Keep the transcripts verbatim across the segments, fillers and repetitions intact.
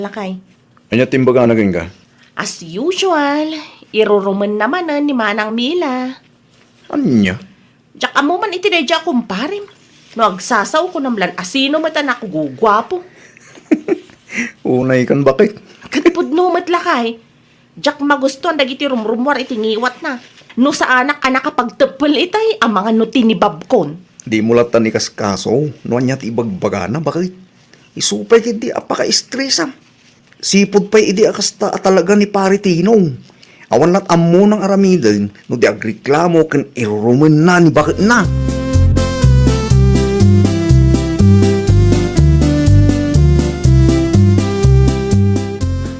lakay. Ania ti imbagana kenka? As usual, irurumenna manen ni Manang Mila. Ania? Diak ammo man iti daydiay a kumparem. No agsasao, kunam lan asino met a naguguapo. Unay kan bakit? Ket pudno met lakay. Diak magustuan dagiti rumrumuar iti ngiwatna. No saanak a nakapagteppel itay, amangan no tinibabkon. Dimo latta ikaskaso no ania ti ibagbagana, bakit? Isu pay ketdi a pakaistresam. Sipud pay idi a kasta a talaga ni Pare Tinong. Awan lat ammo nang aramiden no di agreklamo ken irurumenna ni baketna.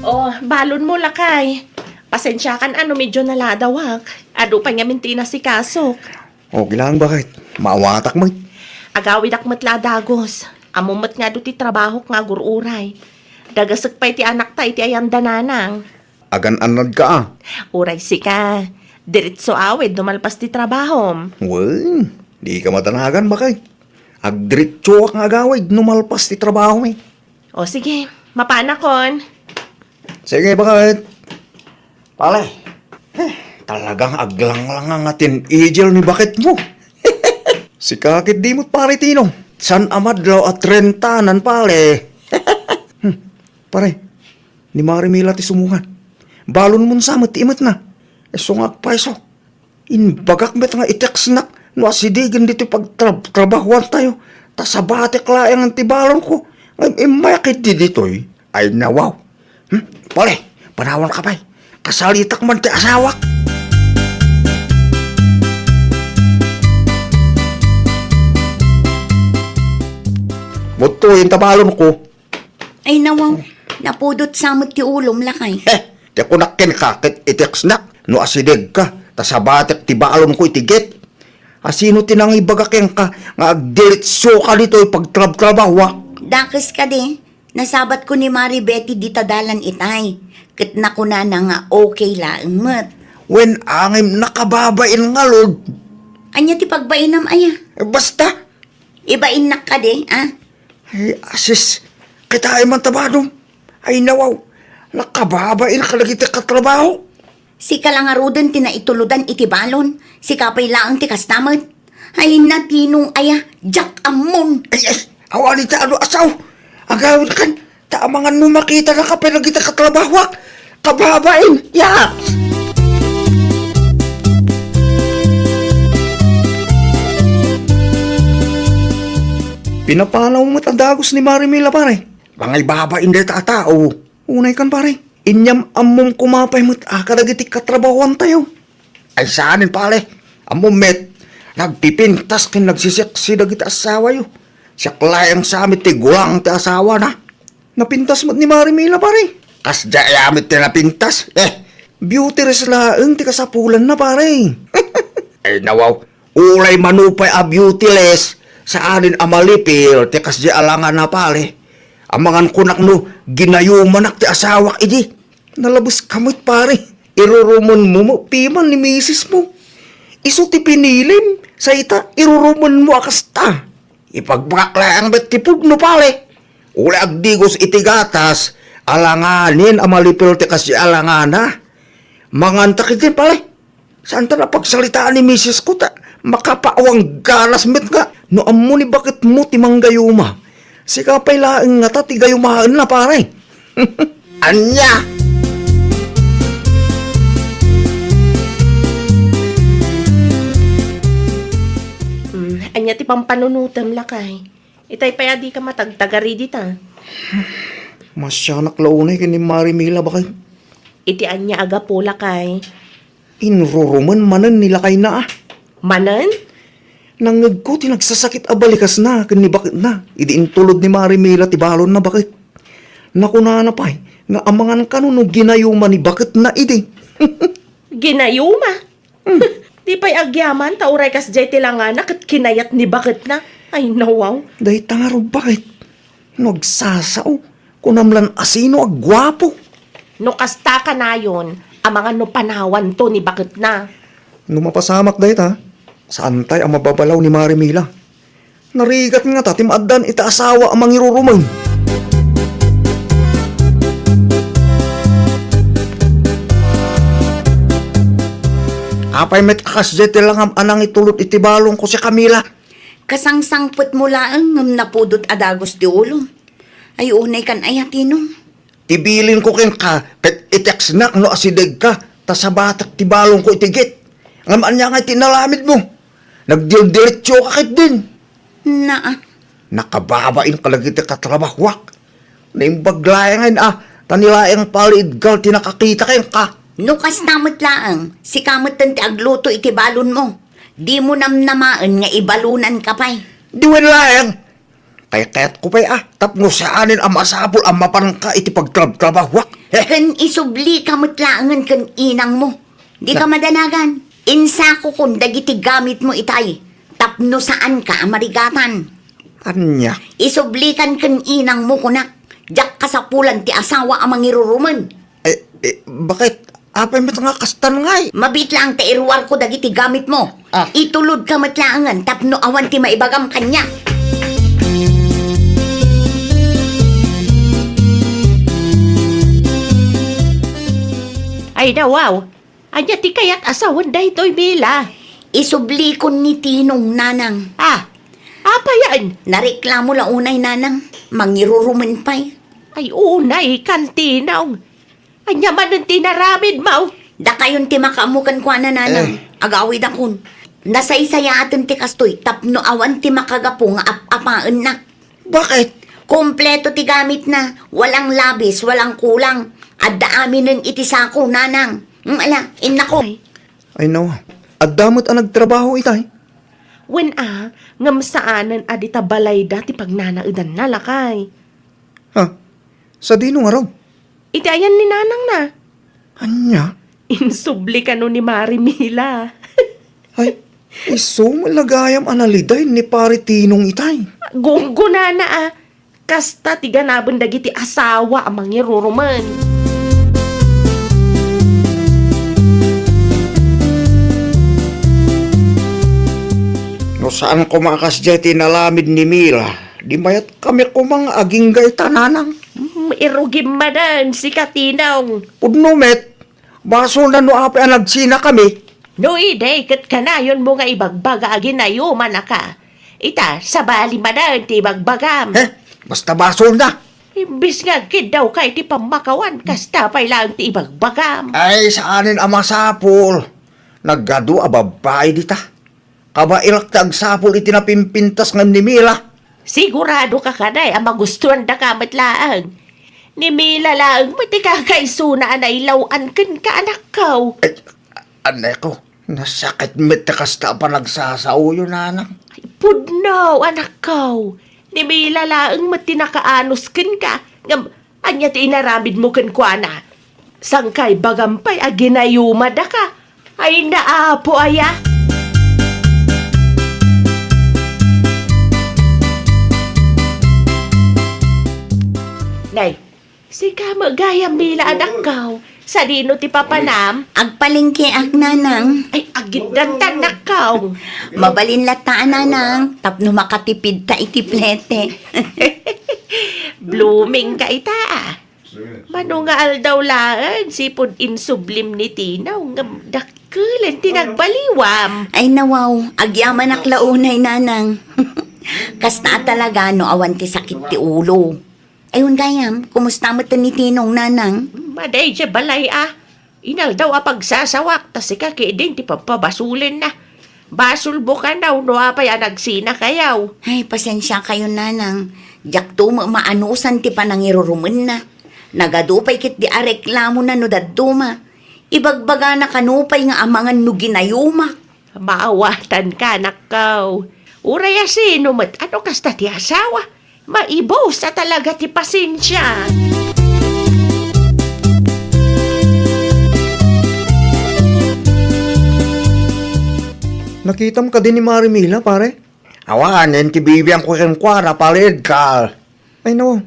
Oh, balonmo lakay. Pasensiakan a no medyo naladawak. Adu pay ngamin ti inasikasok. Okay lang, bakit? Maawatak met. Agawidak met la a dagus. Ammo met nga adu ti trabahok nga agur-uray. Dagasek pay ti anakta iti ayan da nanang. Agan-annadka a. Uray sika. Diretso awid no malpas ti trabahom. Wen, dika madanagan, bakit? Agdiretsoak nga agawid no malpas ti trabahomi. O sige, mapanakon. Sige, bakit? Pare, eh, talagang aglanglangang a teenager ni baketmo. Sika ketdi met, Pare Tinong. Saan a madlaw a trentanan, pare. Hmm, pare, ni Mare Mila ti sumugat. Balonmon sa met ti imetna. Isu nga agpayso. Imbagak met nga i-textnak no asidegen ditoy pagtrab-trabahoantayo, ta sabatek laeng ti balonko. Ngem immayak ketdi ditoy. Ay, nawaw. Hmm? Pare, panawanka pay. Kasalitak man ti asawak. Buttoyen ta balonko. Ay, nawaw. Napudot sa met ti ulom, lakay. Heh, ti kunak kenka ket i-textnak no asidegka, ta sabatek ti balonko iti gate. Asino ti nangibaga kenka nga agdiretsoka ditoy pagtrabtrabahoak? Dakes kadi, nasabatko ni Mari Betty dita dalan itay, ket nakunana nga okay laeng met. Wen, angem, nakababain ngarud. Ania ti pagbainam aya? Eh, basta. Ibainnak kadi, a? Ay, asis, kitaem man ta balon. Ay, nawaw, nakababain kadagiti katrabaho. Sika la ngaruden ti naitulodan iti balon, sika pay laeng ti kasta met. Ay, na, Tinong aya, diak ammon. Ay, ay, awan iti adu a sao. Agawidkan, ta amangan no makitanaka pay dagiti katrabahoak. Kababain, ya! Pinapanaw met a dagus ni Mari Mila, pare. Mangibaba inday ta a tao. Unay kan, pare. Inyam-ammom koma pay met a kadagiti katrabahoantayo. Ay, saanen, pare. Ammom met, nagpipintas ken nagsiseksi dagiti asawayo. Siak laeng sa met ti gulang ti asawana. Napintas met ni Mari Mila, pare. Kasdiay a met ti napintas. Eh, beauty rest laeng ti kasapulanna, pare. Ay, nawaw. Uray manupay a beautyless, saanen a malipil ti kasdiay a langana, pare. Amangan kunak no ginayumanak ti asawak idi. Nalabeska met, pare. Irurumenmo met piman ni misismo. Isu ti pinilim, sa ita, irurumenmo a kasta. Ipagbagak laeng met ti pudno, pare. Uray agdigos iti gatas, alanganen a malipil ti kasdiay a langana. Manganta ketdin, pare. Saanta a pagsaritaan ni misisko ta makapaawang ganas met nga no ammo ni baketmo ti manggayuma. Sika pay laeng ngata ti gayumaenna, pare. Ania? Hmm, ania ti pampanunotem, lakay? Itay pay a dika matagtagari dita. Masianak la unay ken ni Mari Mila, bakit? Iti ania a gapu, lakay? Inrurumen manen ni lakayna a. Manen? Nangngegko ti nagsasakit a balikasna ken ni baketna idi intulod ni Mari Mila ti balonna, bakit? Nakunana pay nga amangan kano no ginayuma ni baketna idi. Ginayuma? Hmm. Di pay agyaman ta uray kasdiay ti langana ket kinayat ni baketna. Ay, nawaw. Dayta ngarud, bakit? No agsasao, kunam lan asino a guapo. No kasta kanayon, amangan no panawanto ni baketna. No mapasamak dayta, saantay a mababalaw ni Mari Mila. Narigat ngata ti maaddan iti asawa a mangirurumen. Apay met a kasdiay ti langam a nangitulod iti balonko, si Camila? Kasangsangpetmo laeng ngem napudot a dagus ti ulom. Ay, unay kan aya, Tinong. Ti bilinko kenka, ket i-textnak no asidegka, ta sabatek ti balonko iti gate. Ngem ania ngay ti inaramidmo? Nagdirdiretsoka ketdin. Naa. Nakababainka dagiti katrabahoak. Naimbag laengen a, ta ni laeng paliidgal ti nakakita kenka. No kasta met laeng, sika metten ti agluto iti balonmo. Dimo namnamaen nga ibalonanka pay. Di wen laeng. Kaykayatko pay a, tapno saanen a masapul a mapanka iti pagtrabtrabahoak. He? Ken isublika met laengen ken inangmo. Dika Na- madanagan. Insakokon dagiti gamitmo itay, tapno saanka a marigatan. Ania? Isublikan ken inangmo, kunak. Diak kasapulan ti asawa a mangirurumen. Eh, eh, bakit? Apay met nga kastan ngay? Mabiit laeng ta iruarko dagiti gamitmo. Ah. Itulodka met laengen tapno awan ti maibagam kaniak. Ay, dawaw. Ania ti kayat a sawen daytoy, Mila? Isublikon ni Tinong, nanang. Ah, apayen? Nareklamo la unay, nanang. Mangirurumen pay. Ay, unay, kan Tinong. Ania manen ti inaramidmo? Dakayon ti makaammo kenkuana, nanang. Eh. Agawidakon. Nasaysayaaten ti kastoy tapno awan ti makagapu nga ap-apaennak. Bakit? Kompleto ti gamitna. Walang labis, walang kulang. Adda aminen iti sako, nanang. Mm, ala, innako. Ay, nawa. Adda met a nagtrabaho itay? Wen a, ngem saanen a dita balayda ti pagnanaedanna, lakay. Ha? Sadino ngarud? Iti ayan ni nanangna. Ania? Insubli kano ni Mari Mila. Ay, isu met la gayam a naliday ni Pari Tinong itay. Gunggonana a, kasta ti ganaben dagiti asawa a mangirurumen. No saan koma a kasdiay ti inaramid ni Mila, di mayat kami koma nga agingga ita, nanang. Mm, irugim manen, sika Tinong. Pudno met, basolna no apay a nagsinakami. No idi, ket kanayonmo nga ibagbaga a ginayumanaka. Ita, sabali manen ti ibagbagam. Eh, basta basolna. Imbis nga agkiddawka iti pammakawan, kasta pay laeng ti ibagbagam. Ay, saanen a masapul. Nagadu a babbai dita. Kabairak ti agsapul iti napimpintas ngem ni Mila. Sigurado ka kadi a magustuandaka met laeng. Ni Mila laeng met ti kakaisuna a nailaw-an kenka, anakko. Ay, anakko, nasakit met ti kasta a panagsasaoyo, nanang. Ay, pudno, anakko. Ni Mila laeng met ti nakaanus kenka. Ngem, ania ti inaramidmo kenkuana? Sangkay bagam pay a ginayumadaka. Ay, naapo aya? Nay, sika met gayam, Mila, anakko. Sadino ti papanam? Agpalengkeak, nanang. Ay, agiddan ta, anakko. Mabalin latta a, nanang, tapno makatipid ta iti plete. Blooming ka ita, a. Mano nga aldaw laeng, sipud insublim ni Tinong, ngem dakkelen ti nagbaliwam. Ay, nawaw, agyamanak la unay, nanang. Kasta a talaga no awan ti sakit ti ulo. Ay, wen gayam, kumusta met ni Tinong, nanang? Madi idiay balay, a. Inaldaw a pagsasawak, ta sika ketdin ti pampabasulenna. Basolmo kano no apay a nagsinakayo. Ay, pasensiakayon, nanang. Diakto met maanusan ti panangirurumenna. Nagadu pay ketdi a reklamona no dadduma. Ibagbagana kano pay nga amangan no ginayumak. Maawatanka, anakko. Uray a sino met a no kasta ti asawa, maibus a talaga ti pasensia. Nakitam kadi ni Mari Mila, pare? Awanen ti bibiangko kenkuana, pare Edgar. Ay, no.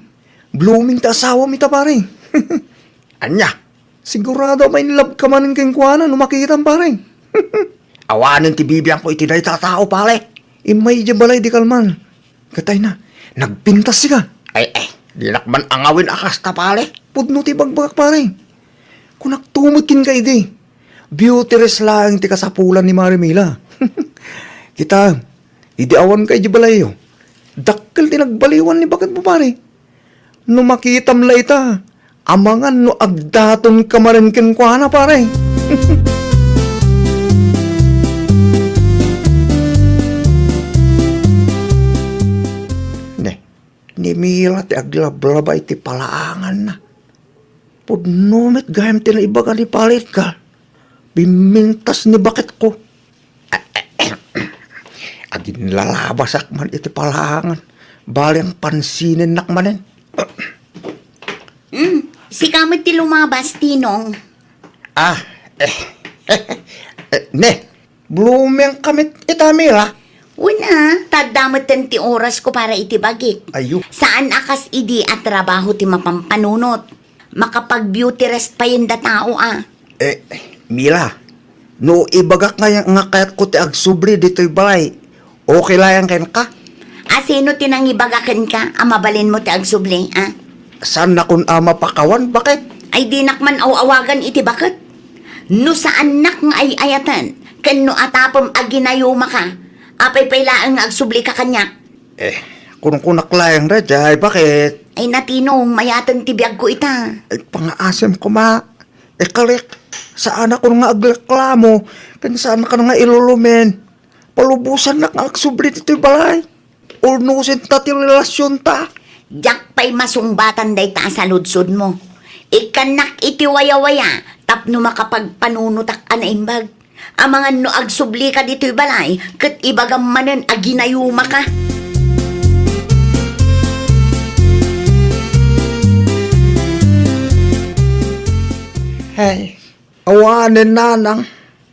Blooming ti asawam ita, pare. Ania? Sigurado a ma-in love ka manen kenkuana no makitam, pare. Awanen ti bibiangko iti dayta a tao, pare. Immay idiay balay di kalman. Ket ay na, nagpintas sika. Ay, ay, dinak man angawin a kasta, pare. Pudno ti ibagbagak, pare. Kunakto met kenka idi. Beauty rest laeng ti kasapulan ni Mare Mila. Kita, idi awanka idiay balayyo, dakkel ti nagbaliwan ni baketmo, pare. No makitam la ita, amangan no agdatonka manen kenkuana, pare. Ne, ni Mila ti aglablaba iti palaanganna. Pudno met gayam ti naibaga ni Pare Edgar. Bimmintas ni baketko. Aginlalabasak man iti palaangan. Bali, ang pansininnak manen. Hmm, sika met ti lumabas, Tinong. Ah, eh, eh, ne, blooming kami ita, Mila. Una, tadda metten ti orasko para iti bagik. Ayo. Saan a kas idi a trabaho ti mapampanunot. Makapag-beauty rest payen da tao a. Eh, Mila, no ibagak nga, nga kayatko ti agsubli ditoy balay, okay laeng kenka? A, sino ti nangibaga kenka a mabalinmo ti agsubli, a? Saannakon a mapakawan, baket? Ay, dinak man aw-awagan iti baket. No saannak nga ay-ayaten, ken no atapem a ginayumaka, apay pay laeng nga agsublika kaniak? Eh, kunkunak laeng daydiay, baket? Ay, Tinong, mayaten ti biagko ita. Ay, pangaasem koma. Ikalik, saanakon nga agreklamo, ken saankan nga ilulumen. Palubosannak nga agsubli ditoy balay. Ulnosenta ti relasionta. Diak pay masungbatan dayta a saludsodmo. Ikkannak iti wayawaya tapno makapagpanunotak a naimbag. Amangan no agsublika ditoy balay, ket ibagam manen a ginayumaka. Hey, awanen, nanang.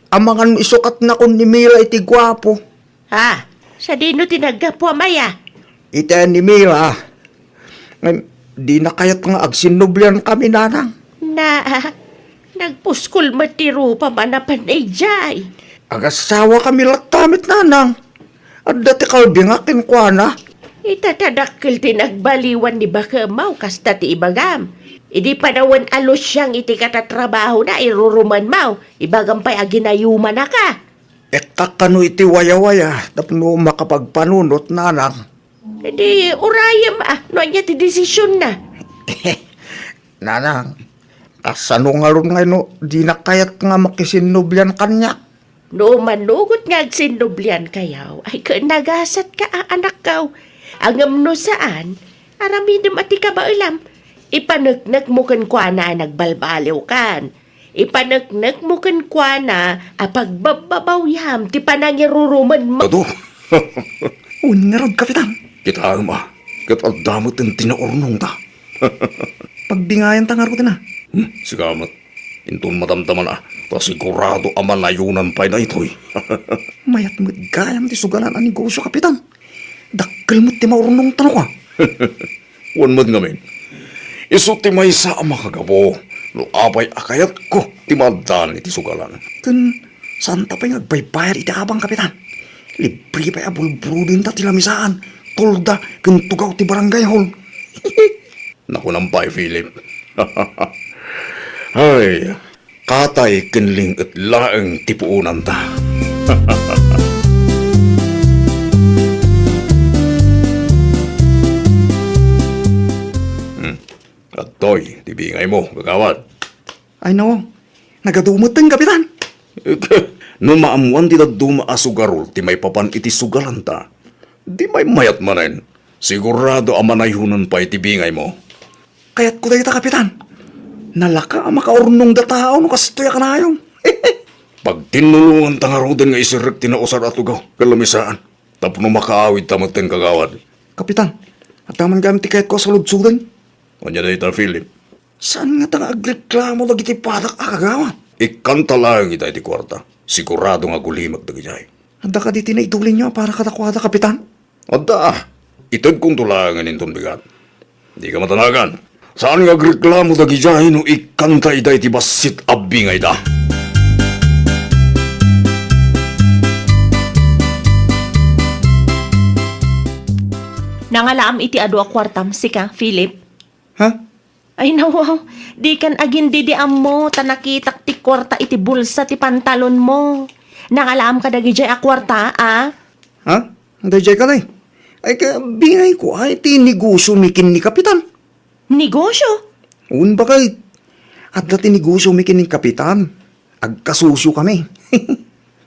Amangan no isukatnakon ni Mila iti guapo. Ha? Sadino ti naggapu, amaya? Iti ni Mila. Ngem, dina kayat nga agsinnublian kami, nanang. Na, nagpuskol met ti rupam a napan idiay. Agasawa kami latta met, nanang. Adda ti kalbingak kenkuana. Ita ta dakkel ti nagbaliwan ni bakemmaw, kasta ti ibagam. Idi panawen a lusiang iti katatrabahona, irurumenmaw, ibagam pay a ginayumanaka. Ekkak kano iti wayawaya tapno makapagpanunot, nanang. Idi urayem a, no ania ti desisionna. Nanang, kasano ngarud ngay no dinak kayat nga makisinnublian kaniak? No manugot nga agsinnubliankayo, ay ket nagasatka a anakko. Ngem no saan, aramidem a ti kabaelam. Ipaneknekmo kenkuana a nagbalbaliwkan. Ipaneknekmo kenkuana a pagbabbabawyam ti panangirurumenmo. Adu. Wen ngarud, Kapitan. Kitaem a, ket adda met ti naurnongta. Pagbingayanta ngarud, na. Hmm, sika met. Inton madamdamana, ta sigurado a manayonan pay daytoy. Mayat met gayam ti sugalan a negosio, Kapitan. Dakkel met ti maurnongta, no kua. Wen met ngamin, isu ti maysa a makagapu no apay a kayatko ti maaddaan iti sugalan. Ken saanta pay nga agbaybayad iti abang, Kapitan. Libre pay a bulbulodenta ti lamisaan, tolda, ken tugaw ti barangay hall. Nakunam pay, Philip. Ay, katay ken ling-et laeng ti puonanta. Hmm. Adtoy ti bingaymo, kagawad. Ay, no. Nagadu metten, Kapitan. No maammoan ti dadduma a sugarol ti maipapan iti sugalanta, di maymayat manen. Sigurado a manayonan pay ti bingaymo. Kayatko dayta, Kapitan. Nalaka a makaurnongda tao no kastoy a kanayon. Pagtinnulonganta ngaruden nga isirrek ti nausar a tugaw ken lamisaan tapno makaawidta metten, kagawad. Kapitan, adda man gayam ti kayatko a saludsoden. Ania dayta, Philip? Saan ngata nga agreklamo dagiti padak a kagawad? Ikkanta laeng ita iti kuarta. Sigurado nga agulimek dagidiay. Adda kadi ti naitulinyo a para kadakuada, Kapitan? Adda. Itedkonto laengen inton bigat. Dika matanagan. Saan nga agreklamo dagidiay no ikkanta ida iti bassit a bingayda. Nangalaam iti adu a kuartam, sika, Philip? Ha? Ay, nawaw, dikan agindidi ammo, ta nakitak ti kuarta iti bulsa ti pantalonmo. Nangalaam kadagidiay a kuarta, a? Ha? Daydiay ka, nay? Ay, ka, bingayko, ay, ti negosyomi ken ni Kapitan. Negosyo? Wen, baket. Adda ti negosyomi ken ni Kapitan. Agkasosyokami.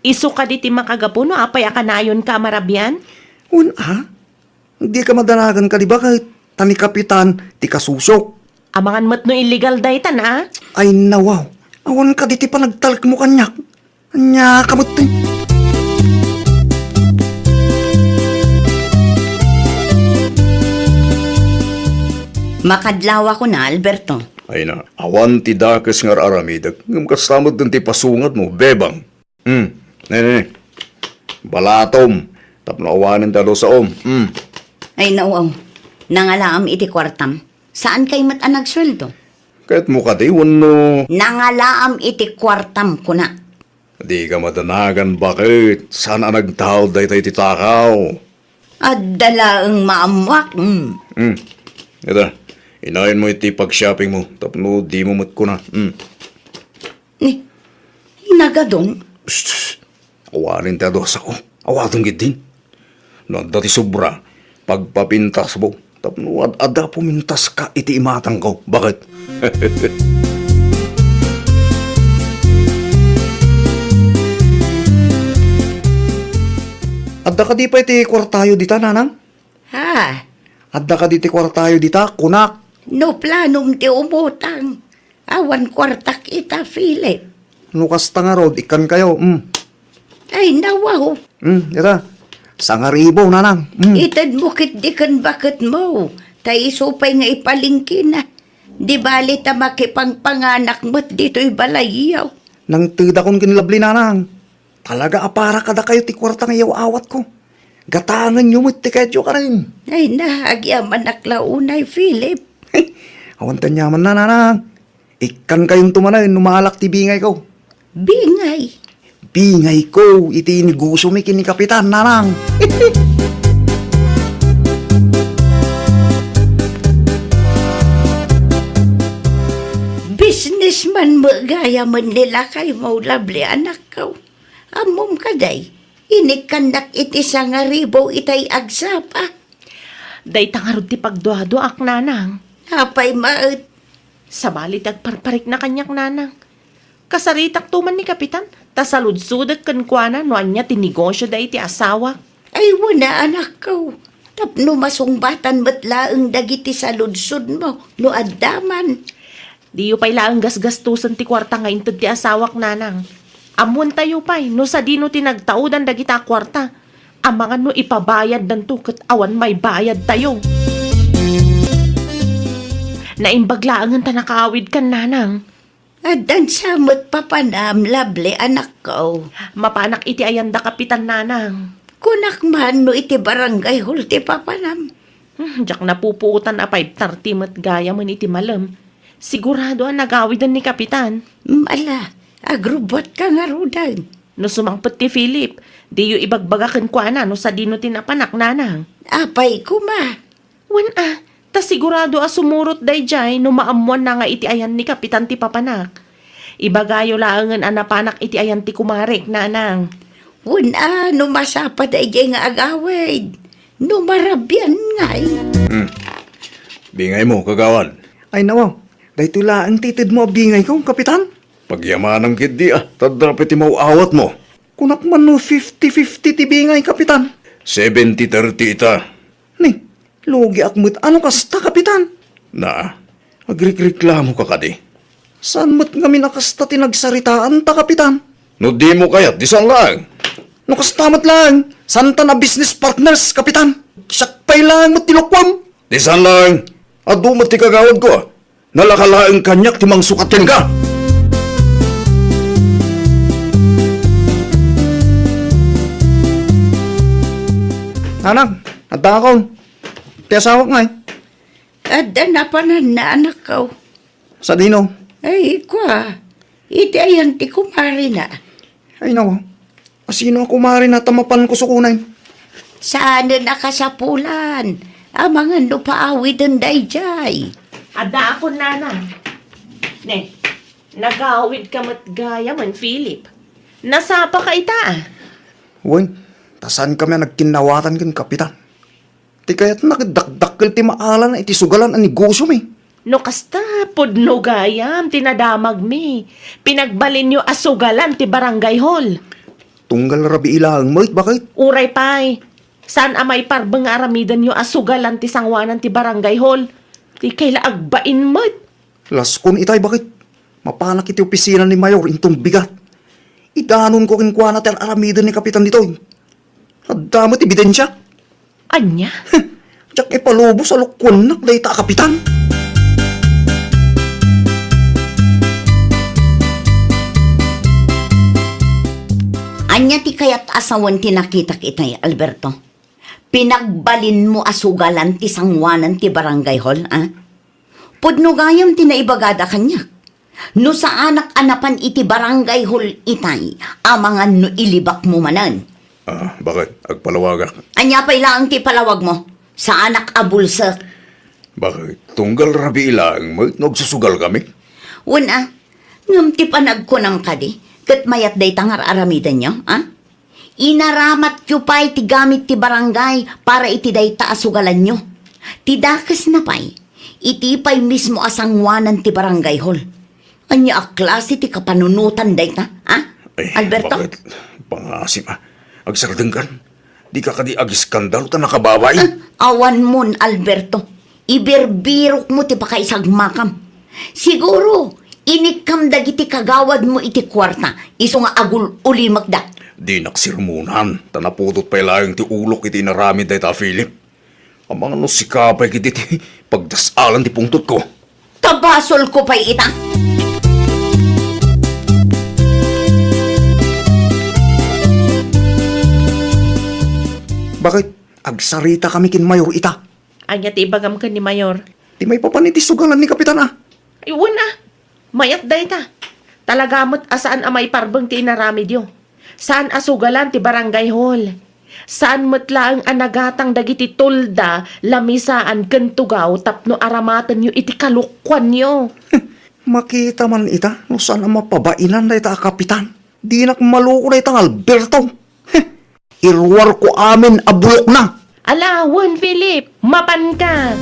Isu kadi ti makagapu no apay a kanayonka a marabian? Wen, a? Dika madanagan kadi baket, ta ni Kapitan ti kasosyok. Amangan met no illegal daytan, a? Ay, nawaw. Awan kadi ti panagtalekmo kaniak. Ania ka met ti? Makadlaw a kuna, Alberto. Ay na, awan ti dakes nga ar-aramidek, ngem kasta met ti pasungatmo, Bebang. Hmm, ne, ne, ne. Balatom, tapno awanen ti adu saom. Hmm. Ay, nawaw. Nangalaam iti kuartam. Saankay met a nagsueldo? Ket mo kadi wenno? Nangalaam iti kuartam, kuna. Dika madanagan, baket? Saan a nagtaud dayta iti takaw. Adda laeng maammuak, mm. Hmm. Ita, inayon mo iti pag-shopping mo, tapno di mo met kuna. Hmm. Ni, nagadun? Shh, shh. Awanen ti adu a sao. Awaten ketdin. No adda ti sobra, pagpapintasmo. Tapno ad-adda pumintaska iti imatangko. Baket? Adda kadi pay ti kuartayo dita, nanang? Ha? Adda kadi ti kuartayo dita, kunak? No planom ti umutang, awan kuartak ita, Philip. No kasta ngarud, ikkankayo, mm. Ay, nawaw. Mm, ita. Sangaribo, nanang. Mm. Itedmo ketdi ken baketmo, ta isu pay nga ipalengkena. Di bali ta makipangpanganak met ditoy balayyo. Nangtedakon ken Lovely, nanang. Talaga a para kadakayo ti kuarta nga iyaw-awatko. Gatangenyo met ti kayatyo kanen. Ay na, agyamanak la unay, Philip. Awan ti aniamanna, nanang. Ikkankayonto manen no maalak ti bingayko. Bingay? Bingayko iti negosyomi ken ni Kapitan, nanang. Businessman met gayamen ni lakaymo, Lovely, anakko. Ammom kadi, inikkannak iti sangaribu itay agsapa. Dayta ngarud ti pagduaduaak, nanang. Apay met? Sabali ti agparparikna kaniak, nanang. Kasaritakto man ni Kapitan, ta saludsodek kenkuana no ania ti negosio daydi asawak. Ay, wen a, anakko. Tapno masungbatan met laeng dagiti saludsodmo no adda man. Diyo pay laeng gasgastosen ti kuarta nga inted ti asawak, nanang. Ammoentayo pay no sadino ti nagtaudan dagita a kuarta. Amangan no ipabayaddanto ket awan maibayadtayo. Naimbag laengen ta nakaawidkan, nanang. Addan sa met papanam, Lovely, anakko. Mapanak iti ayan da Kapitan, nanang. Kunak man no iti barangay hall ti papanam. Hmm, diak napupuotan a five thirty met gayamen iti malem. Sigurado a nagawiden ni Kapitan. Mala, agrubbuatka ngaruden. No sumangpet ti Philip, diyo ibagbaga kenkuana no sadino ti napanak, nanang. Apay koma? Wen a, ta sigurado a sumurot daydiay no maammoanna nga iti ayan ni Kapitan ti papanak. Ibagayo laengen a napanak iti ayan ti kumarek, nanang. Wen a, no masapa daydiay nga agawid. No marabian ngay. Hmm. Bingaymo, kagawad. Ay, nawaw. Daytoy laeng ti itedmo a bingayko, Kapitan. Pagyamanam ketdi a, ta adda pay ti maw-awatmo. Kunak man no fifty fifty ti bingay, Kapitan. Seventy thirty ita. Ni, lugiak met a no kasta, Kapitan. Na, agrikreklamoka kadi? Saan met ngamin a kasta ti nagsaritaanta, Kapitan? No dimo kayat, di saan laeng. No kasta met laeng, saantan a business partners, Kapitan. Siak pay laeng met ti lukuam. Di saan laeng. Adu met ti kagawadko. Nalaka laeng kaniak ti mangsukat kenka. Nanang, addaakon. Ti asawak ngay? Adda napananna, anakko. Sadino? Ay, kua, iti ayan ti kumarina. Ay, nawa. Asino a kumarina ta mapan kusukunen? Saanen a kasapulan. Amangan no paawiden daydiay. Adda akon, nanang. Ne, nagawidka met gayam, Philip. Nasapaka ita, a? Wen, ta saankami a nagkinnawatan ken Kapitan. Ti kayatna ket dakdakkel ti maalaen iti sugalan a negosiomi. No kasta, pudno gayam ti nadamagmi. Pinagbalinyo a sugalan ti barangay hall. Tunggal rabii laeng met, baket. Uray pay, saan a maiparbeng nga aramidenyo a sugalan ti sangoanan ti barangay hall. Dikay la agbain met. Laskon itay, baket. Mapanak iti opisina ni Mayor inton bigat. Idanonko kenkuana ti ar-aramiden ni Kapitan ditoy. Adda met ebidensia. Ania? Diak ipalubos a lokoennak dayta a Kapitan. Ania ti kayat a sawen ti nakitak itay, Alberto? Pinagbalinmo a sugalan ti sangoanan ti barangay hall, a? Pudno gayam ti naibagada kaniak. No saanak a napan iti barangay hall itay, amangan no ilibakmo manen. Ah, baket, agpalawagak. Ania pay laeng ti ipalawagmo? Saanak a bulsek. Baket, tunggal rabii laeng met no agsusugalkami? Wen a, ngem ti panagkunam kadi, ket mayat dayta nga ar-aramidenyo, a? Inaramatyo pay ti gamit ti barangay para iti dayta a sugalanyo. Ti dakesna pay, iti pay mismo a sangoanan ti barangay hall. Ania a klase ti kapanunotan dayta, a? Ay, Alberto? Baket, pangasim, a. Agsardengkan. Dika kadi agiskandalo ta nakababain? Ah, awanmon, Alberto. Ibirbirokmo ti pakaisagmakam. Siguro, inikkam dagiti kagawadmo iti kuarta, isu nga agul-ulimekda. Dinak sermonan, ta napudot pay laeng ti ulok iti inaramid dayta a Philip. Amangan no sika pay ketdi ti pagdas-alan ti pungtotko. Ta basolko pay ita. Baket, agsaritakami ken Mayor ita. Ania ti ibagam ken ni Mayor? Ti maipapan iti sugalan ni Kapitan, a. Ay, wen a. Mayat dayta. Talaga met a saan a maiparbeng ti inaramidyo. Saan a sugalan ti barangay hall. Saan met laeng a nagatang dagiti tolda, lamisaan ken tugaw tapno aramatenyo iti kalokuanyo. Makita man ita no saan a mapabainan dayta a Kapitan. Dinak maloko dayta nga Alberto. Iruarko amin a bulokna. Ala, wen, Philip, mapanka.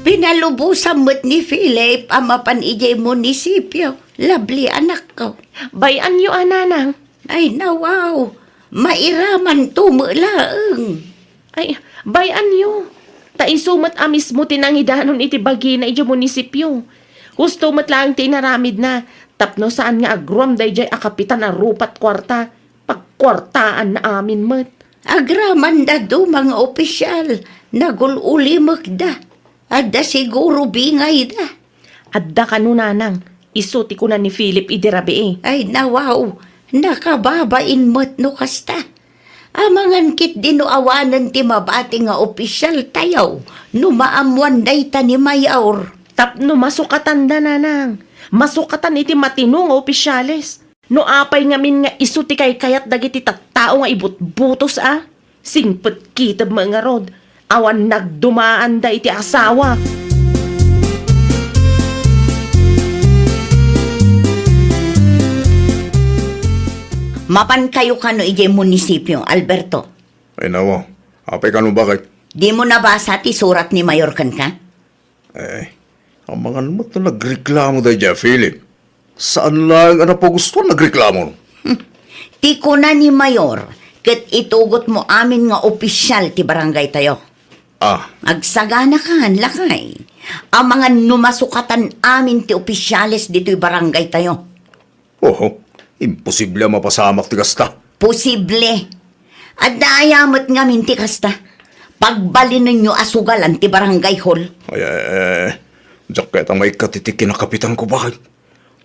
Pinalubosan met ni Philip a mapan idiay munisipio, Lovely, anakko. Bay-anyo a, nanang. Ay, nawaw, mairamanto met laeng. Ay, bay-anyo. Ta isu met a mismo ti nangidanon iti bagina idiay munisipio. Husto met laeng ti inaramidna, tapno saan nga agruam daydiay a kapitan a rupat kuarta, pagkuartaanna amin met. Agramanda duma nga opisyal, nagul-ulimekda. Adda siguro bingayda. Adda kano, nanang, isu ti kuna ni Philip idi rabii. Ay, nawaw, nakababain met no kasta. Amangan ketdi no awanen ti mabati nga opisyaltayo no maammoan dayta ni Mayor. Tapno masukatanda, nanang. Masukatan iti matino nga opisyales. No apay ngamin nga isu ti kaykayat dagiti tattao nga ibutbutos a, singpet kitem met ngarud, awan nagdumaanda iti asawa. Mapankayo kano idiay munisipio, Alberto? Ay, nawa. Apay kano, baket? Dimo nabasa ti surat ni Mayor kenka? Eh, amangan met no nagreklamo daydiay a Philip. Saan laeng a napagustuan nagreklamo. Hmm. Ti kuna ni Mayor, ket itugotmo amin nga opisyal ti barangaytayo. Ah. Agsaganakan, lakay. Amangan no masukatan amin ti opisyales ditoy barangaytayo. Oho, imposible a mapasamak ti kasta. Posible. Adda aya met ngamin ti kasta? Pagbalinenyo a sugalan ti barangay hall. Ay, ay, ay, ay. Diak kayat a maikkat iti kinakapitanko, baket.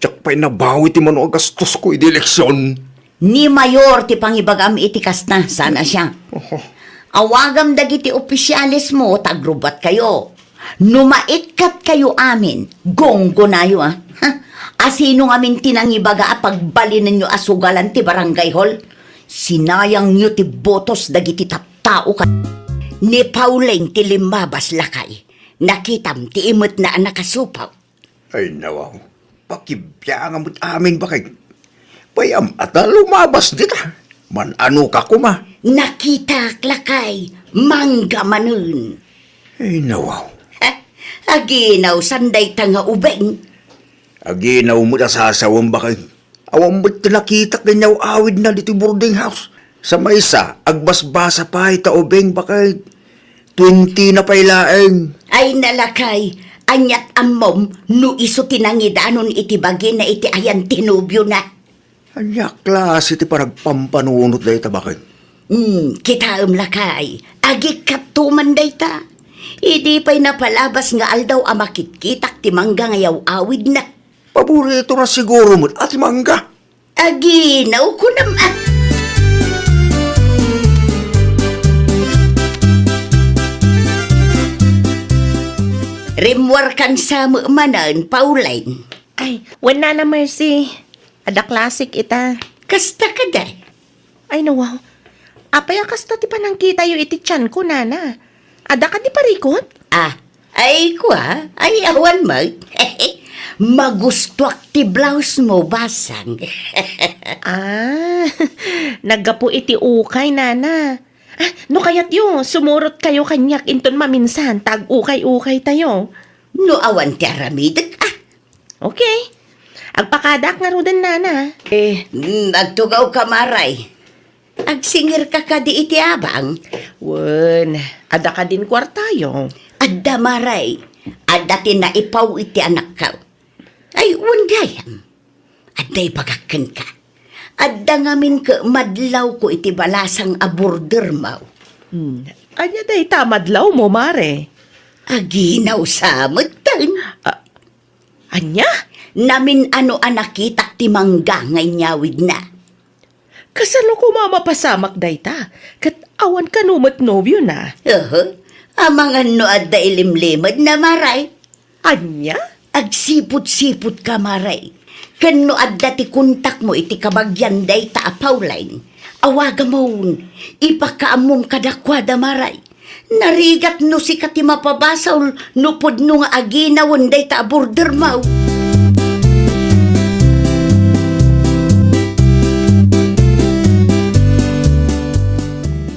Diak pay nabawi ti mano a gastosko idi eleksion. Ni Mayor ti pangibagam iti kasta, saan a siak. Oho. Awagam dagiti opisyalesmo ta agrubbuatkayo. No maikkat kayo amin, gunggonayo, a. Ha? Asino ngamin ti nangibaga a pagbalinenyo a sugalan ti barangay hall? Sinayangyo ti botos dagiti tattao ka. Ni Pauline ti limmabas, lakay. Nakitam ti imetna a nakasupaw. Ay, nawaw. Pakibiangan met amin, bakay. Payam a ta lumabas dita. Man-ano ka koma? Nakitak, lakay. Mangga manen. Ay, nawaw. Ha? Aginaw san dayta nga ubeng? Aginaw met a sasawem, bakay. Awan met ti nakitak nga inyaw-awidna ditoy boarding house. Sa maysa, agbasbasa pay ta ubeng, bakay. Twenty na pay laeng. Ay, nalakay, aniat ammom no isu ti nangidanon iti bagina iti ayan ti nobiona? Ania a klase ti panagpampanunot dayta, bakay? Hmm, kitaem, lakay, agikkat to man dayta. Idi pay napalabas nga aldaw a makitkitak ti mangga nga yaw-awidna. Paborito na siguro met a ti mangga. Aginaw kunam a. Rimmuarkan sa met manen, Pauline. Ay, wen, Nana Mercy. Adda classic ita. Kasta kadi? Ay, nawaw. Apay a kasta ti panangkitayo iti tianko, Nana? Adda kadi parikut? Ah, ay, kua? Ay, awan met. Magustuak ti blouse mo, basang. Ah, naggapu iti ukay, Nana. Ah, no kayatyo, sumurot kayo kaniak inton maminsan, ta ag-ukay-ukay tayo. No awan ti aramidek, ah. Okay. Agpakadaak ngaruden, Nana. Eh, mm, agtugaw ka, Maray. Agsingir ka kadi iti abang? Wen, adda kadin kuartayo? Adda, Maray. Adda ti naipaw iti anakko. Ay, wen gayam. Adda ibagak kenka. Adda ngamin ket madlawko iti balasang a bordermo. Hmm. Ania dayta a madlawmo, Mare? Aginaw sa metten. Ah, ania? Namin-ano a nakitak ti mangga nga inyawidna. Kasano koma a mapasamak dayta? Ket awan kano met nobiona? Aha. Amangan no adda ilimlimedna, Maray. Ania? Agsipud-sipud ka, Maray. Ken no adda ti kontakmo iti kabagian dayta a Pauline, awagamon, ipakaammom kadakuada, Maray. Narigat no sika ti mapabasol no pudno nga aginawen dayta a bordermo.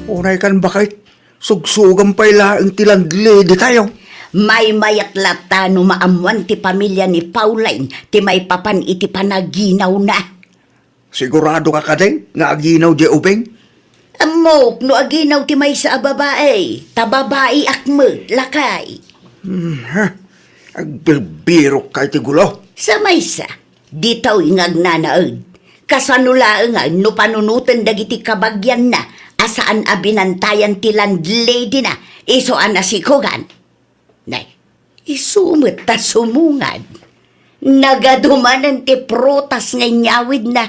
Unay kan, baket. Sugsugam pay laeng ti landlady tayo. Maymayat latta no maammoan ti pamilia ni Pauline ti maipapan iti panaginawna. Sigurado ka kadi nga aginaw diay ubing? Ammok no aginaw ti maysa a babai, ta babaiak met, lakay. Hmm, ha? Agbirbirok ka iti gulo. Sa maysa, ditoy nga agnanaed. Kasano laeng no panunoten dagiti kabagianna a saan a binantayan ti landladyna isu a nasikogan? Nay, isu met ta sumungad. Nagadu manen ti prutas nga inyawidna.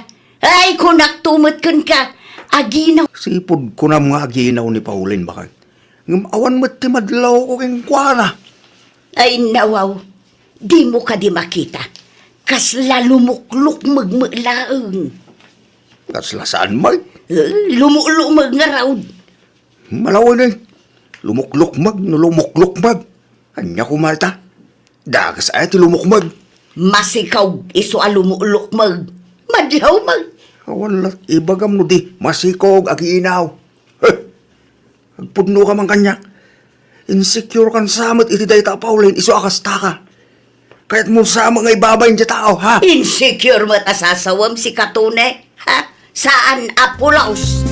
Ay, kunakto met kenka, aginaw. Sipud kunam nga aginaw ni Pauline, baket. Ngem awan met ti madlawko kenkuana. Ay, nawaw, dimo kadi makita? Kasla lumuklukmeg met laeng. Kasla saan met? Eh, lumulukmeg ngarud. Malaw ni, lumuklukmeg no lumuklukmeg. Ania koma ita? Dages aya ti lumukmeg. Masikog isu a lumulukmeg. Madlaw met. Awan la, ibagam no di masikog, aginaw. Heh! Agpudno ka man kaniak. Insecure kan sa met iti dayta a Pauline isu a kasta ka. Kayatmo sa met nga ibabain ti tao, ha? Insecure met a sasawem, sika Tony, ha? Saan a pulos.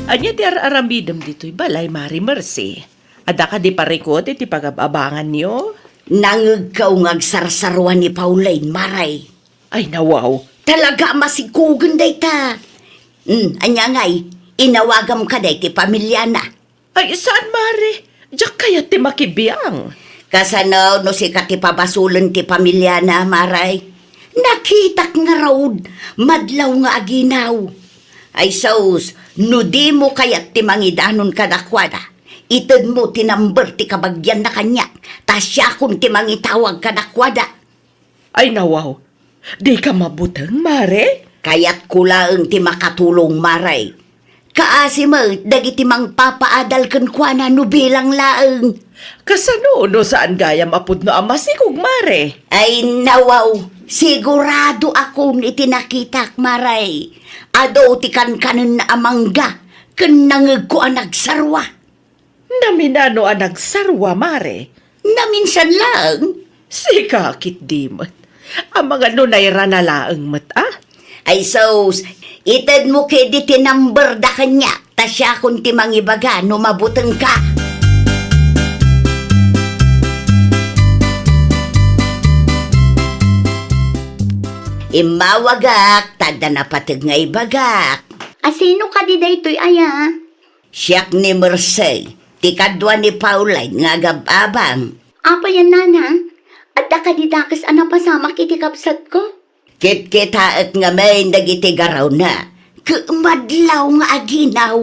Ania ti ar-aramidem ditoy balay, Mare Mercy? Adda kadi parikut iti pagab-abanganyo? Nangegko nga agsarsaruan ni Pauline, Mare. Ay, nawaw. Talaga a masikogen dayta. Hmm, ania ngay, inawagam kadi ti pamiliana? Ay, saan, Mare. Diak kayat ti makibiang. Kasano no sika ti pabasolen ti pamiliana, Mare? Nakitak ngarud, madlaw nga aginaw. Ay sus, no dimo kayat ti mangidanon kadakuada, Itedmo ti number ti kabagianna kaniak, ta siakon ti mangitawag kadakuada. Ay, nawaw. Dika mabuteng, Mare? Kayatko laeng ti makatulong, Mare. Kaasi met dagiti mangpapaadal kenkuana no bilang laeng. Kasano no saan gayam a pudno a masikog, Mare? Ay, nawaw. Siguradoakon iti nakitak, Mare. Adu ti kankanenna a mangga ken nangegko a nagsarua. Naminano a nagsarua, Mare? Naminsan laeng. Sika, ketdi met. Amangan no nairana laeng met, a? Ay sus, itedmo ketdi ti number da kaniak, ta siakon ti mangibaga no mabutengka. Immawagak, ta adda napateg nga ibagak. A, sino kadi daytoy aya? Siak ni Mercy, ti kadua ni Pauline nga agab-abang. Apay a, nana? Adda kadi dakes a napasamak iti kabsatko? Kitkitaek ngamin dagiti garawna. Ket madlaw nga aginaw.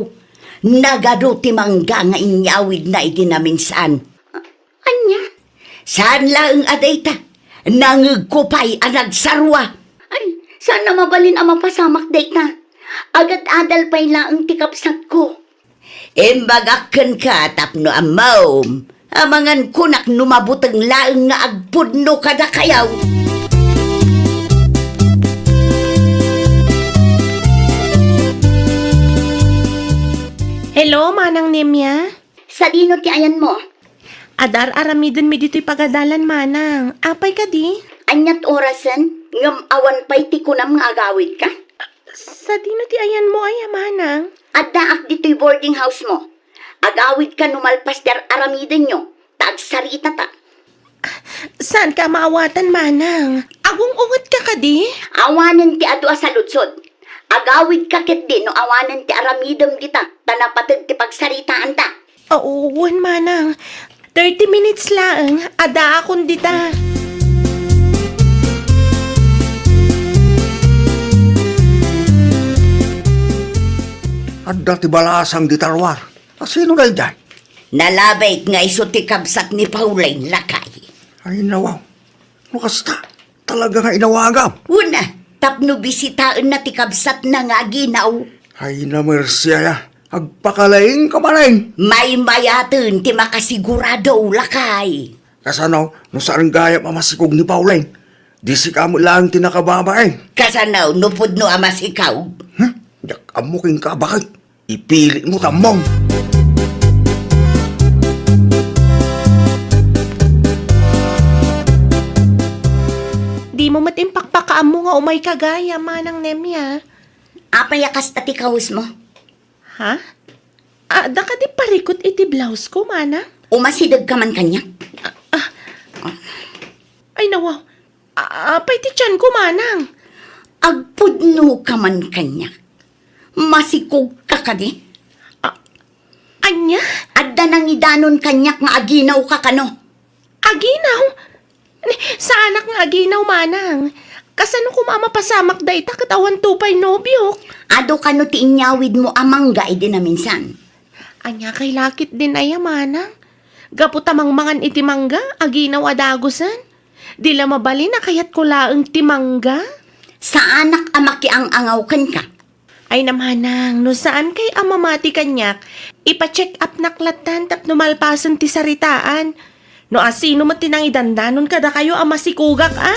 Nagadu ti mangga nga inyawidna iti naminsan. Ania? Saan laeng a dayta. Nangegko pay a nagsarua. Ay, saan a mabalin a mapasamak dayta. Agad-adal pay laeng ti kabsatko. Imbagak kenka tapno ammom. Amangan kunak no mabuteng laeng nga agpudno kadakayo. Hello, Manang Nemia? Sadino ti ayanmo? Adda ar-aramidenmi ditoy pagadalan, Manang. Apay kadi? Aniat orasen? Ngem awan pay ti kunam nga agawidka? Sadino ti ayanmo aya, Manang? Addaak ditoy boarding house mo. Agawidka no malpas ti ar-aramidenyo, ta agsaritata. Saanka a maawatan, Manang? Agung-ungetka kadi? Awanen ti adu a saludsod. Agawidka ketdi no awanen ti aramidem dita, ta napateg ti pagsaritaanta. Awan, Manang. Thirty minutes laeng, addaakon dita. Adda ti balasang dita ruar. A, sino daydiay? Nalabit nga isu ti kabsat ni Pauline, lakay. Ay, nawaw. No kasta, talaga nga inawagam. Wen a, tapno bisitaenna ti kabsatna nga aginaw. Ay, namersi aya. Agpakalaingka manen. Maymayaten ti makasigurado, lakay. Kasano, no saan gayam a masikog ni Pauline? Di sika met laeng ti nakababain. Kasano, no pudno a masikog? Hmm? Diak ammo kenka, baket. Ipili mo, tammong. Dimo met impakpakaammo nga umayka gayam, Manang Nemia. Apay a kasta ti kawesmo? Ha? Adda kadi parikut iti blouse ko, Manang? Umasidegka man kaniak? Ah, ah. Ay, nawaw. A-, apay ti tianko, Manang? Agpudnoka man kaniak. Masikogka kadi? A-, ania? Adda nangidanon kaniak nga aginawka kano. Aginaw? Ni, saanak nga aginaw, Manang. Kasano koma a mapasamak dayta ket awanto pay nobiok? Adu kano ti inyawidmo a mangga idi naminsan? Ania kay lakit din aya, Manang? Gapu ta mangmangan iti mangga, aginaw a dagusen. Di la mabalin a kayatko laeng ti mangga. Saanak a makiang-angaw kenka. Ay, na, Manang, no saan kay a mamati kaniak, ipa-check up nak lattan tapno malpasen ti saritaan. No asino met ti nangidandanon kadakayo a masikogak, a?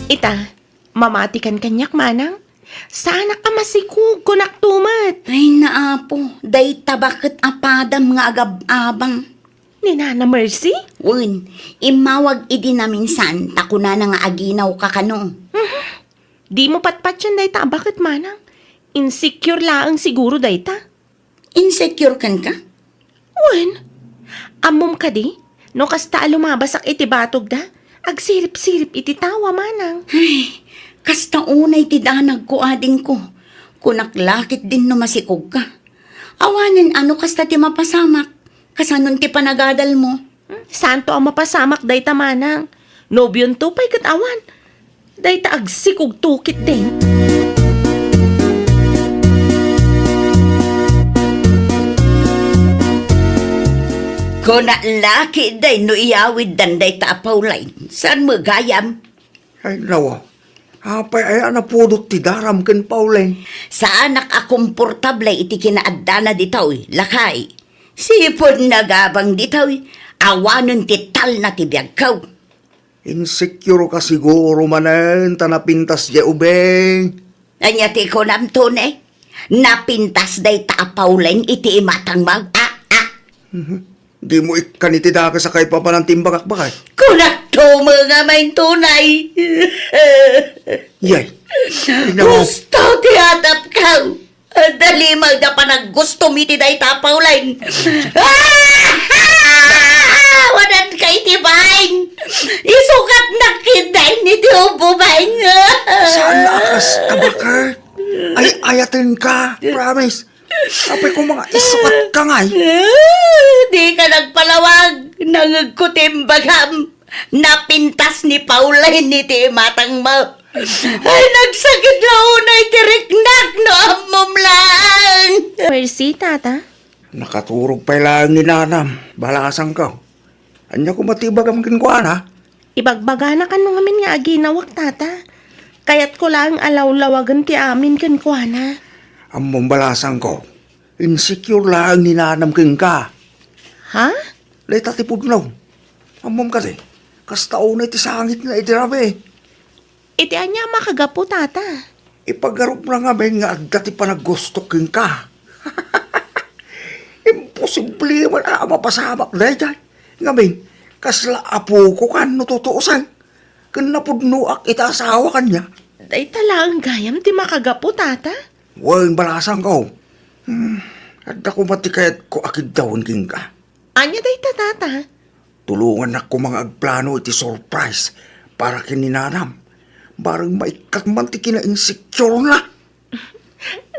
Ita, mamatikan kaniak, Manang? Saanak a masikog, kunakto met. Ay, naapo, dayta baket a padam nga agab-abang. Ni Nana Mercy? Wen, immawag idi naminsan, ta kunana nga aginawka kano. Mhm. Dimo patpatien dayta a baket, Manang. Insecure laeng siguro dayta. Insecure kenka? Wen, ammom kadi, no kasta a lumabasak iti batogda, agsirip-sirip iti tawa, Manang. Ay, kasta unay ti danagko, adingko. Kunak lakit din no masikogka. Awanen a no kasta ti mapasamak. Kasanon ti panagadalmo? Hmm, saanto a mapasamak dayta, Manang. Nobionto pay ket awan. Dayta agsikogto ketdin. Kuna la ketdi no iyawiddan dayta a Pauline. Saan met gayam? Ay, nawa. Apay aya a napudot ti daram ken Pauline? Saanak a komportable iti kinaaddana ditoy, lakay. Sipud nagabang ditoy, awanen ti talna ti biagko. Insecure ka siguro manen ta napintas diay ubing. Ania ti kunam, Tony? Napintas dayta a Pauline iti imatangmo? Ah, ah. Mhm. Dimo ikkan iti dakes a kaipapanan ti imbagak, baket. Kunakto met ngamin, Tony. Yay. Ina mo. Gusto ti atapko. Adda limag da panaggusto mi ti dayta a Pauline. Ah! Awanka iti bain. Isukatnak ketdin iti ubing. Saan a kasta, baket? Ay, ayatenka. Promise. Apay koma nga isukatka ngay. Dika nagpalawag. Nangegko ti imbagam. Napintas ni Pauline iti imatangmo. Ay, nagsakit la unay ti riknak no ammom laeng. Mercy, tata. Nakaturog pay laeng ni nanam, balasangko. Ania koma ti ibagam kenkuana? Ibagbagana kano ngamin nga aginawak, tata. Kayatko laeng a lawlawagen ti amin kenkuana. Ammom, balasangko, insecure laeng ni nanam kenka. Ha? Dayta ti pudno. Ammom kadi, kasta unay ti sangitna idi rabii. Iti ania a makagapu, tata? Ipagarupna ngamin nga adda ti panaggusto kenka. Imposible man a mapasamak daydiay. Ngamin, kasla apoko kan no tutuosen. Ken napudnoak iti asawa kaniak. Dayta laeng gayam ti makagapu, tata? Wen, balasangko. Hmm, adda koma ti kayatko a kiddawen kenka. Ania dayta, tata? Tulongannak koma nga agplano iti surprise para ken ni nanam. Bareng maikkat man ti kina-insecure-na.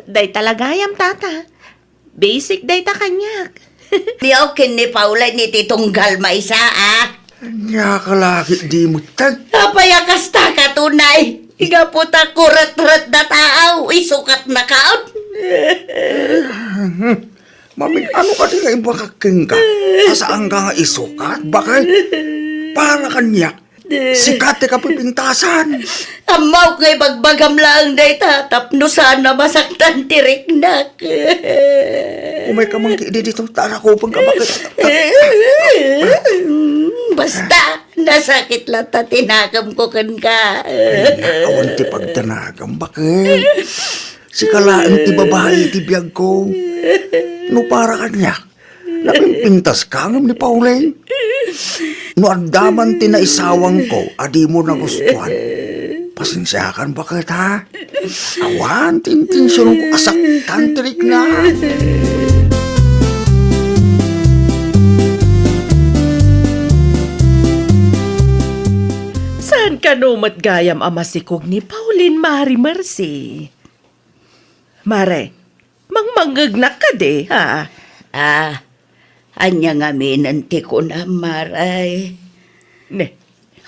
Dayta la gayam, tata. Basic dayta kaniak. Diaw ken ni Paula iti tunggal maysa, a? Ania ka la ketdi metten? Apay a kastaka, Tony? Gapu ta kuretretda taaw, isukatnakon. Mamin-ano kadi nga imbagak kenka a saanka nga isukat, baket? Para kaniak, sika ti kapipintasan. Ammok nga ibagbagam laeng dayta tapno saan a masaktan ti riknak. Umayka man ketdi ditoy, ta arakupenka, baket? Basta, nasakit latta ti nakemko kenka. Ay, awan ti pagdanagam, baket? Sika laeng ti babai iti biagko. No para kaniak, napimpintaska ngem ni Pauline. No adda man ti naisawangko a dimo nagustuan, pasensiakan, baket, ha? Awan ti intensionko a saktan ti riknak. Saan kano met gayam a masikog ni Pauline, Mare Mercy? Mare, mangmangngegnak kadi, ha? Ah, ania ngaminen ti kunam, Mare? Ne,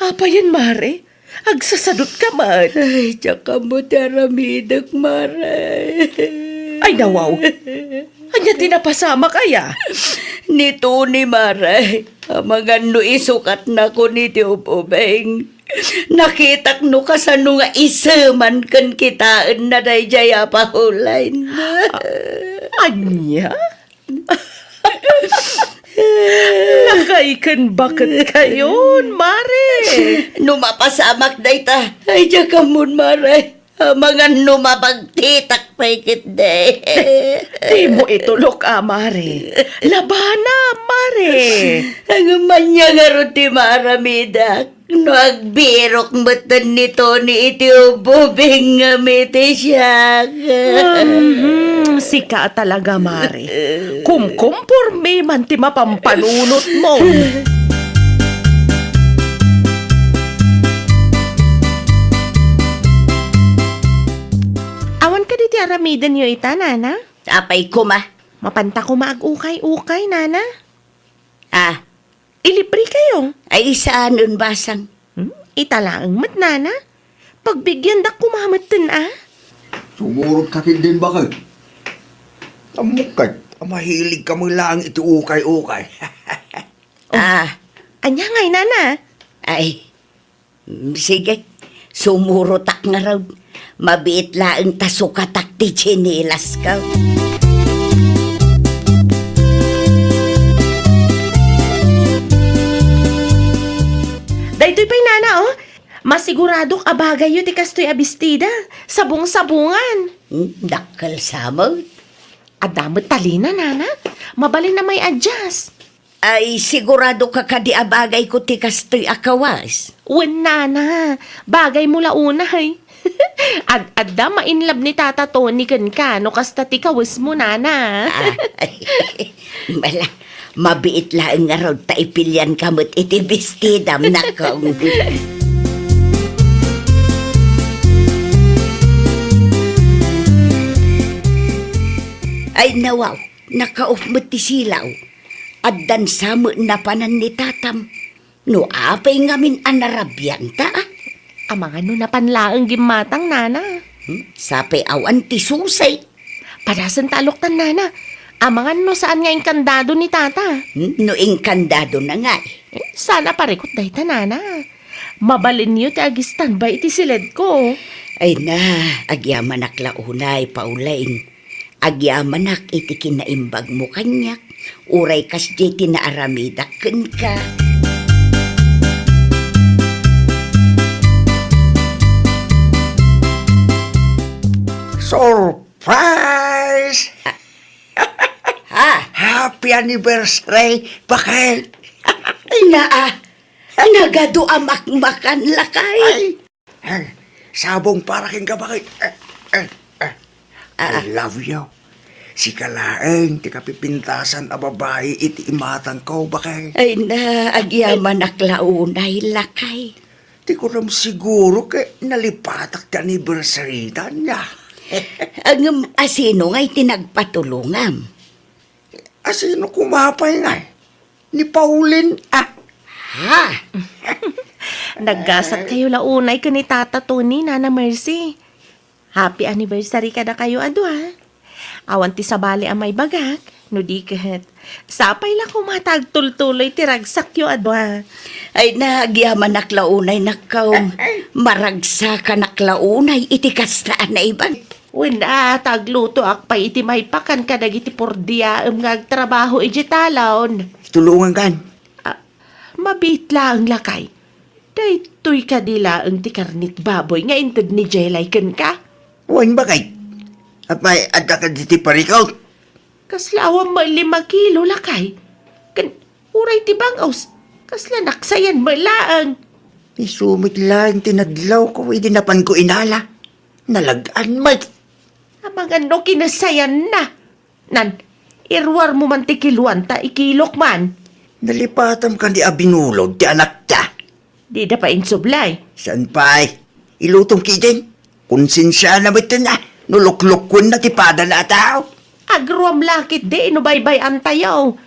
apayen, Mare? Agsasadutka met. Ay, diak ammo ti aramidek, Mare. Ay, nawaw. Ania ti napasamak aya? Ni Tony, Mare, amangan no isukatnakon iti ub-ubing. Nakitak no kasano nga iseman ken kitaenna daydiay a Pauline. A-, ania? Lakay ken baketkayon, Mare. No mapasamak dayta, ay, diak ammon, Mare. Amangan no mabagtitak pay ketdi. Dimo itulok a, Mare. Labana, Mare. Ngem ania ngarud ti maaramidak no agbirok metten ni Tony iti ububing ngem iti siak? Mhm, sika talaga, Mare. Kumkumpormi man ti mapampanunotmo. Awan kadi ti aramidenyo ita, nana? Apay koma? Mapanta koma ag-ukay-ukay, nana? Ah. Ilibrekayo. Ay, saan basang? Hmm? Ita laeng met, nana. Pagbigyandak koma metten, a? Sumurot ka ketdin, baket. Ammok ket a mahilig ka met laeng iti ukay-ukay. Oh. Ah. Ania ngay, nana? Ay, mm, sige. Sumurotak ngarud. Mabiit laeng ta sukatak ti tsinilasko. Daytoy pay, nana, oh. Masiguradok a bagayyo ti kastoy a bestida. Sabong-sabongan. Hmm, dakkel sa met. Adda met talina, nana. Mabalin a may-adjust. Ay, sigurado ka kadi a bagayko ti kastoy a kawas? Wen, nana. Bagaymo la unay. Ad-adda ma-inlove ni Tata Tony kenka no kasta ti kawesmo, nana. Ah, bala, mabiit laeng ngarud ta ipilianka met iti bestidam, nakong. Ay, nawaw, nakaop met ti silaw. Addan sa met napanan ni tatam. No apay ngamin a narabianta, a? Amangan no napan laeng gimmatang, nana. Hmm? Sapay awan ti susi. Padasen ta aloktan, nana. Amangan no saan nga inkandado ni tata. Hmm? No inkandado na nga, eh. Eh, saan a parikot dayta, nana. Mabalinyo ti ag-standby iti siledko. Ay na, agyamanak la unay, Pauline. Agyamanak iti kinaimbagmo kaniak, uray kasdiay ti naaramidak kenka. Surprise! Ah. Happy anniversary, baket! Naa, nagadu a makmakan, lakay. Ay, Ay, sabong para kenka, baket. Eh, eh, eh. Ah, ah. I love you. Sika laeng ti kapipintasan a babai iti imatangko, baket. Ay na, agyamanak la unay, lakay. Di ko lang siguro ket nalipatak ti anniversary ta, ania. Ngem, asino ngay ti nagpatulongam? Asino koma pay ngay? Ni Pauline, ah. Ha? Naggasat kayo la unay ken ni Tata Tony, Nana Mercy. Happy anniversary kadakayo a dua. Awan ti sabali a maibagak, no di ket, sapay la koma ta agtultuloy ti ragsakyo a dua. Ay, nagyamanak la unay, nakkaw. Maragsakanak la unay iti kasta a naiban. Wen, a, ta aglutoak pay iti maipakan kadagiti pordiaem nga agtrabaho idiay talon. Tulongankan. Ah, mabiit laeng, lakay. Daytoy kadi laeng ti karnit baboy nga inted ni Jelay kenka? Wen, baket. Apay, adda kadi ti parikot? Kasla awan met lima kilo, lakay. Ken, uray ti bangos, kasla naksayan met laeng. Isu met laeng ti nadlawko idi napanko inala. Nalag-an met. Amangan no kinasayanna. Nan, iruarmo man ti kiloan ta ikilok man. Nalipatam kadi a binulod ti anakta. Dida pay insublay. Saan pay? Ilutom ketdin. Konsensiana met a, no luklukwenna ti padana a tao. Agruam la ketdi no baybay-antayo.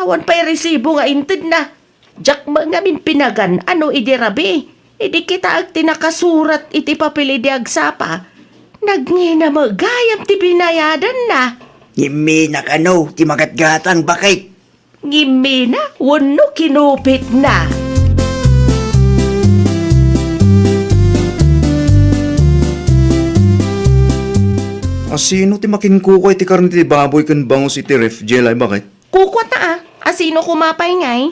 Awan pay resibo nga intedna. Diak met ngamin pinagan-ano idi rabii. Idi kitaek ti nakasurat iti papel idi agsapa, nagngina met gayam ti binayadanna. Ngimmina kano ti magatgatang, baket? Ngimmina wenno kinupitna? Asino ti makinkukua iti karne ti baboy ken bangus iti ref, Jelay, baket? Kukuata, a. Asino koma pay ngay?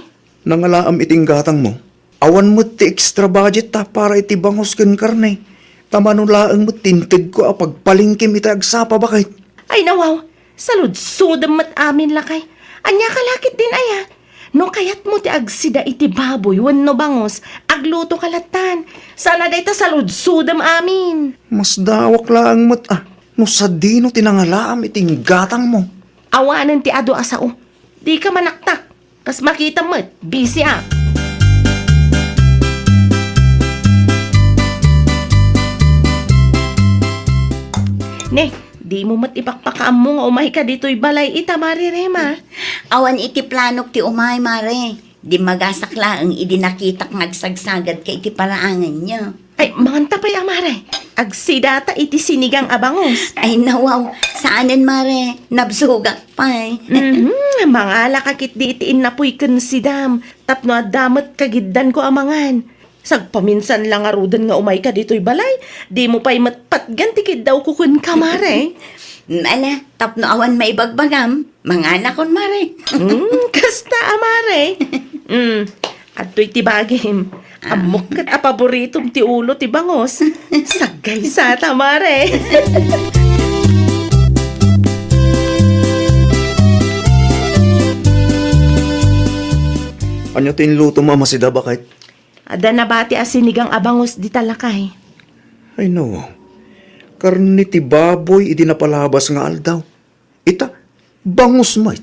Nangalaam iti inggatangmo. Awan met ti extra budget ta para iti bangus ken karne. Ta mano laeng met ti intedko a pagpalengkem iti agsapa, baket. Ay, nawaw, saludsodem met amin, lakay. Ania ka la ketdin aya? No kayatmo ti agsida iti baboy wenno bangus, agluto ka lattan. Saan a dayta saludsodem amin. Masdaawak laeng met a, no sadino ti nangalaam iti inggatangmo. Awanen ti adu a sao. Dika manaktak. Kas makitam met, busy a. Ne, dimo met ipakpakaammo nga umayka ditoy balay ita, Mare Rema. Awan iti planok ti umay, Mare. Dimmagasak laeng idi nakitak nga agsagsagad ka iti paraanganyo. Ay, manganta pay a, mare. Agsidata iti sinigang a bangus. Ay, nawaw. Saanen, mare. Nabsugak pay. Mhm, mangalaka ketdi iti innapuy ken sidam. Tapno adda met kagiddanko a mangan. Sagpaminsan la ngaruden nga umayka ditoy balay, dimo pay met patgan ti kiddawko kenka, mare. Ala, tapno awan maibagbagam, manganakon, mare. Mm, kasta a, mare. Mm, adtoy ti bagim. Ah. Ammok ket a paboritom ti ulo ti bangus. Saggaysata, mare. Ania ti inlutom a masida, baket? Adda nabati a sinigang a bangus dita, lakay. Ay, no. Karne ti baboy idi napalabas nga aldaw. Ita, bangus met.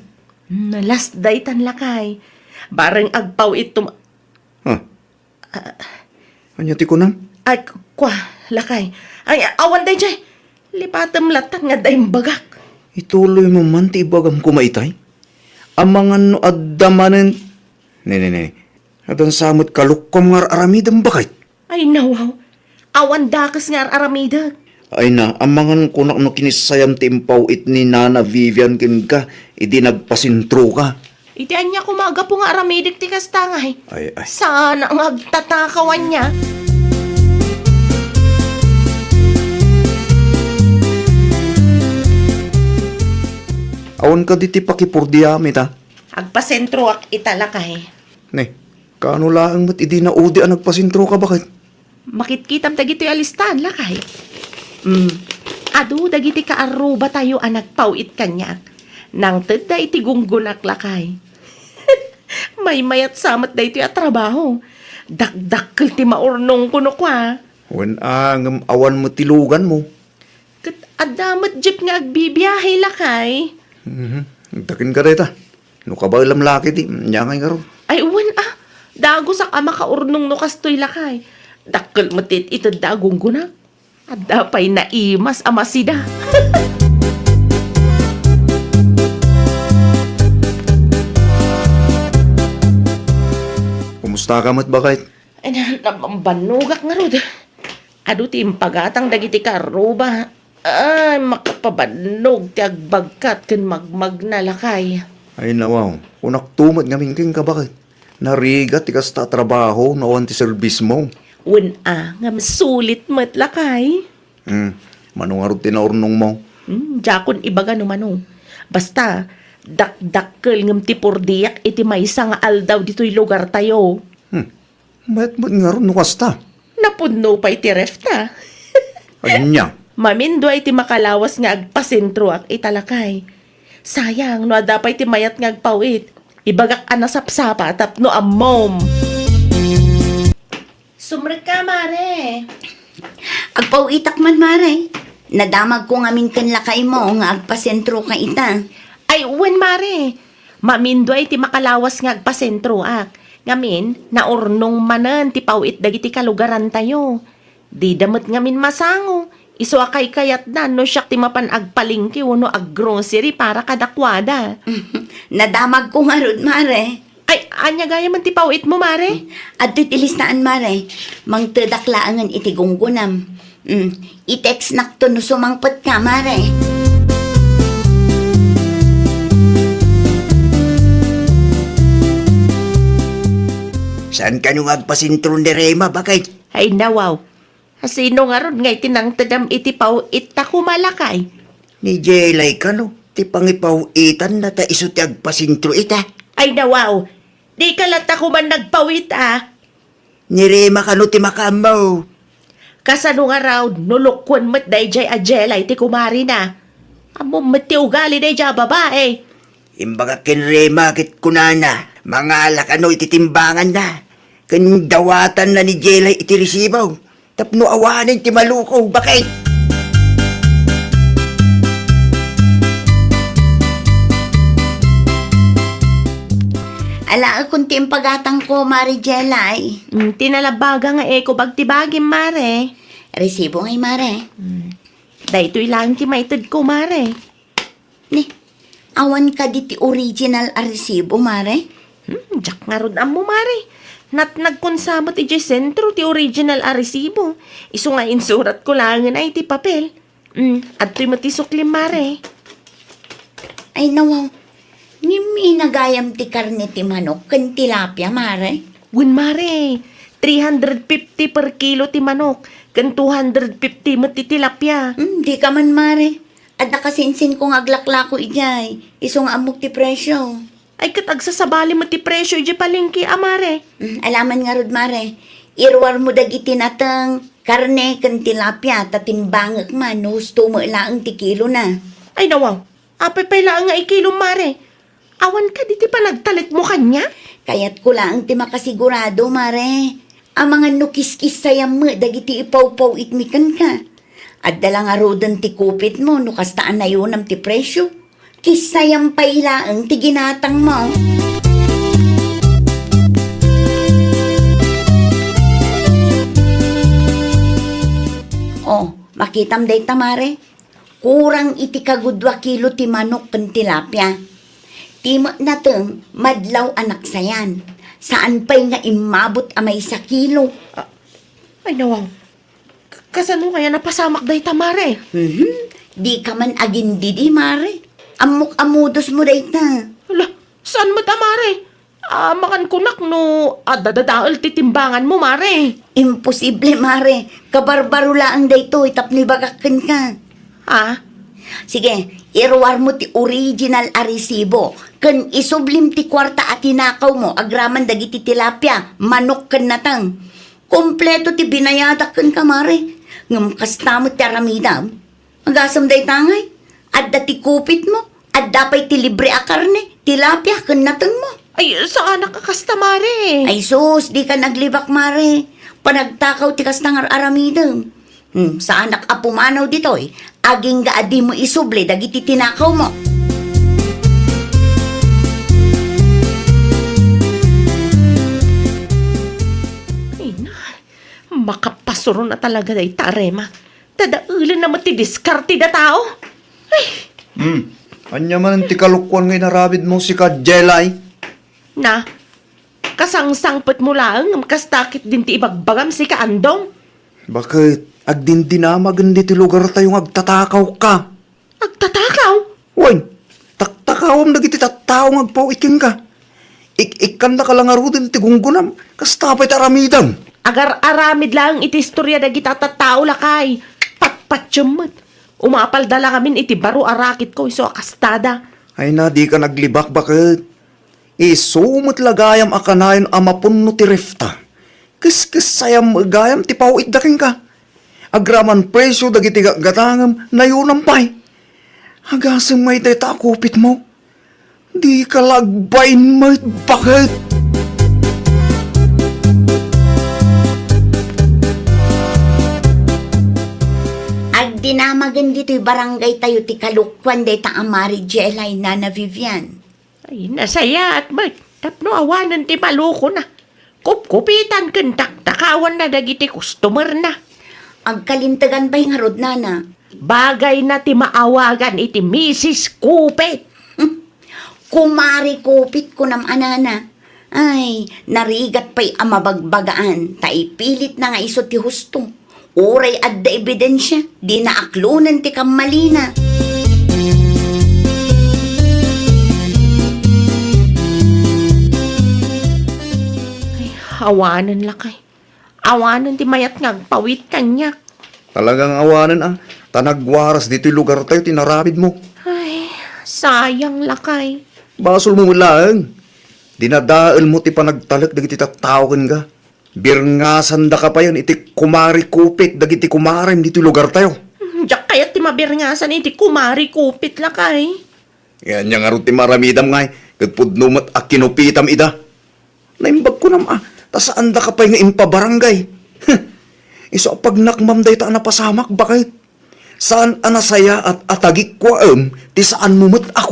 Hmm, last daytan, lakay. Bareng agpaw-ittom. Ha? Ah. Ania ti kunam? Ay, k-, kua, lakay. Ay, awan daydiay. Lipatem latta nga adda imbagak. Ituloymo man ti ibagam koma itay. Amangan no adda manen. Ne, ne, ne. Adda sa met kalukkom nga ar-aramidem, baket. Ay, nawaw. Awan dakes nga ar-aramidek. Ay na, amangan kunak no kinissayam ti impaw-it ni Nana Vivian kenka idi nagpasentroka. Iti ania koma a gapu nga aramidek ti kasta ngay? Ay, ay. Saan nga agtatakaw ania? Awan kadi ti pakipurdiam ita? Agpasentroak ita, lakay. Ne, kaano laeng met idi naudi a nagpasentroka, baket? Makitkitam dagitoy a listaan, lakay. Mm. Adu dagiti kaarrubatayo a nagpaw-it kaniak. Nangtedda iti gunggonak, lakay. Maymayat sa met daytoy a trabaho. Dakdakkel ti maurnongko no kua. Wen a, ngem awan met ti luganmo. Ket adda met jeep nga agbibiahe, lakay. Mhm. Agtaken ka dayta. No kabaelam la ketdi, ania ngay ngarud? Ay, wen a. Dagusak a makaurnong no kastoy, lakay. Dakkel met ti itedda a gunggona. Adda pay naimas a masida. Kumusta ka met, baket? Ay, na-, nabambannogak ngarud. Adu ti impagatang dagiti kaarruba. Ay, makapabannog ti agbagkat ken magmagna, lakay. Ay, nawaw. Kunakto met ngamin kenka, baket? Narigat ti kasta a trabaho no awan ti serbismo. Wen a, ngem sulit met, lakay. Hmm, mano ngarud ti naurnongmo? Hmm, diakon ibaga no mano. Basta, dakdakkel ngem ti purdiak iti maysa nga aldaw ditoy lugartayo. Hmm, mayat met ngarud no kasta. Napudno pay ti ref ta. Ania? Mamindua iti makalawas nga agpasentroak ita, lakay. Sayang no adda pay ti mayat nga agpaw-it. Ibagak a nasapsapa tapno ammom. Sumrekka, mare. Agpaw-itak man, mare. Nadamagko ngamin ken lakaymo nga agpasentroka ita. Ay, wen, mare. Mamindua iti makalawas nga agpasentroak. Ngamin, naurnong manen ti paw-it dagiti kalugarantayo. Dida met ngamin masango. Isu a kaykayatda no siak ti mapan agpalengke wenno aggrocery para kadakuada. Nadamagko ngarud, mare. Ay, ania gayamen ti paw-itmo, mare? Adtoy ti listaan, mare. Mangtedak laengen iti gunggonam. Mm, i-textnakto no sumangpetka, mare. Saan kano nga agpasentro ni Rema, baket? Ay, nawaw. Asino ngarud nga iti nangtedam iti paw-it ta kumalakay? Ni Jelay kano ti pangipaw-itanna ta isu ti agpasentro ita? Ay, nawaw. Dika latta kuman nagpaw-it, a. Ni Rema kano ti makaammo? Kasano ngarud no lukuen met daydiay a Jelay ti kumarina? Ammom met ti ugali daydiay a babai. Imbagak ken Rema ket kunana, mangala kano iti timbanganna, ken dawatanna ni Jelay iti resibo, tapno awanen ti maluko, baket. Alaekon ti impagatangko, Mare Jelay. Mm, ti nalabaga nga eko bagti bagim, Mare. Resibo ngay, Mare. Mm. Daytoy laeng ti maitedko, Mare. Ni, awan kadi ti original a resibo, Mare? Hmm, diak ngarud ammo, Mare. Natnagkon sa met idiay sentro ti original a resibo. Isu nga insuratko laengen ay ti papel. Mm, adtoy met ti suklim, Mare. Ay, nawaw. Ngem inagayam ti karne ti manok ken tilapia, Mare? Wen, Mare. Three hundred fifty per kilo ti manok, ken two hundred fifty met ti tilapia. Hmm, dika man, Mare. Adda kasinsinko nga aglaklako idiay. Isu nga ammok ti presio. Ay, ket agsasabali met ti presio idiay palengke, a, Mare. Mm, alaman ngarud, Mare. Iruarmo dagiti nateng, karne, ken tilapia, ta timbangek man no husto met laeng ti kilona. Ay, nawaw. Apay pay laeng nga ikilo, Mare? Awan kadi ti panagtalekmo kaniak? Kayatko laeng ti makasigurado, Mare. Amangan no kiskissayam met dagiti ipawpaw-itmi kenka. Adda la ngaruden ti kupitmo no kasta a nayonam ti presio. Kissayam pay laeng ti ginatangmo. Oh, makitam dayta, Mare? Kurang iti kagudua kilo ti manok ken tilapia. Ti met nateng, madlaw a naksayan. Saan pay nga immabot a maysa kilo. Ah, ay, nawaw. K-, kasano kaya napasamak dayta, Mare? Mhm. Dika man agindidi, Mare. Ammok a modusmo dayta. Ala, saan met a, Mare? Ah, makankunak no adda dadael ti timbanganmo, Mare. Imposible, Mare. Kabarbaro laeng daytoy tapno ibagak kenka. Ah? Sige, iruarmo ti original a resibo ken isublim ti kuarta a tinakawmo agraman dagiti tilapia, manok ken nateng. Kompleto ti binayadak kenka, Mare. Ngem kasta met ti aramidam. Agasem dayta ngay, adda ti kupitmo, adda pay ti libre a karne, tilapia, ken natengmo. Ay, saanak a kasta, Mare. Ay sus, dika naglibak, Mare. Panagtakaw ti kasta nga ar-aramidem. Hmm, saanak a pumanaw ditoy, agingga a dimo isubli dagiti tinakawmo. Ay, na, makapasuron a talaga dayta a rema. Dadaelen na met ti diskarte da tao. Ay! Hmm. Ania man ti kalokuan nga inaramidmo, sika, Jelay? Na, kasangsangpetmo laeng ngem kasta ket din ti ibagbagam, sika, Andong? Baket, agdindinamagen ditoy lugartayo nga agtatakawka. Agtatakaw? Wen, taktakawam dagiti tattao nga agpaw-it kenka. Ik-ikkannaka la ngaruden ti gunggonam, kasta pay ti aramidem. Agar-aramid laeng iti istoria dagita tattao, lakay. Patpatiem met. Umapalda la ngamin iti baro a raketko isu a kastada. Ay na, dika naglibak, baket. Isu met la gayam a kanayon a mapunno ti refta. Keskessayam met gayam ti paw-itda kenka. Agraman presio dagiti gatgatangem, nayonam pay. Agasem ngay dayta a kupitmo. Dika la agbain met, baket. Agdinamagen ditoy barangaytayo ti kalokuan dayta a Mari Jelay, Nana Vivian. Ay, nasayaat met tapno awanen ti malukona. Kupkupitan ken taktakawanna dagiti customerna. Agkalintegan pay ngarud, Nana. Bagayna ti maawagan iti Misis Kupit. Kumari Kupit, kunam a, Nana. Ay, narigat pay a mabagbagaan, ta ipilitna nga isu ti husto. Uray adda ebidensia, dina aklonen ti kammalina. Ay, awanen, lakay. Awanen ti mayat nga agpaw-it kaniak. Talagang awanen, a, ta nagwaras ditoy lugartayo ti inaramidmo. Ay, sayang, lakay. Basolmo met laeng. Dinadaelmo ti panagtalek dagiti tattao kenka. Birngasandaka payen iti Kumari Kupit dagiti kumarem ditoy lugartayo. Diak kayat ti mabirngasan iti Kumari Kupit, lakay. Ania ngarud ti maaramidam ngay, ket pudno met a kinupitam ida. Naimbag kunam a, ta saandaka pay nga impabarangay. Huh. Isu a pagnakmam dayta a napasamak, baket. Saan a nasayaat a tagikkuaem ti saanmo met a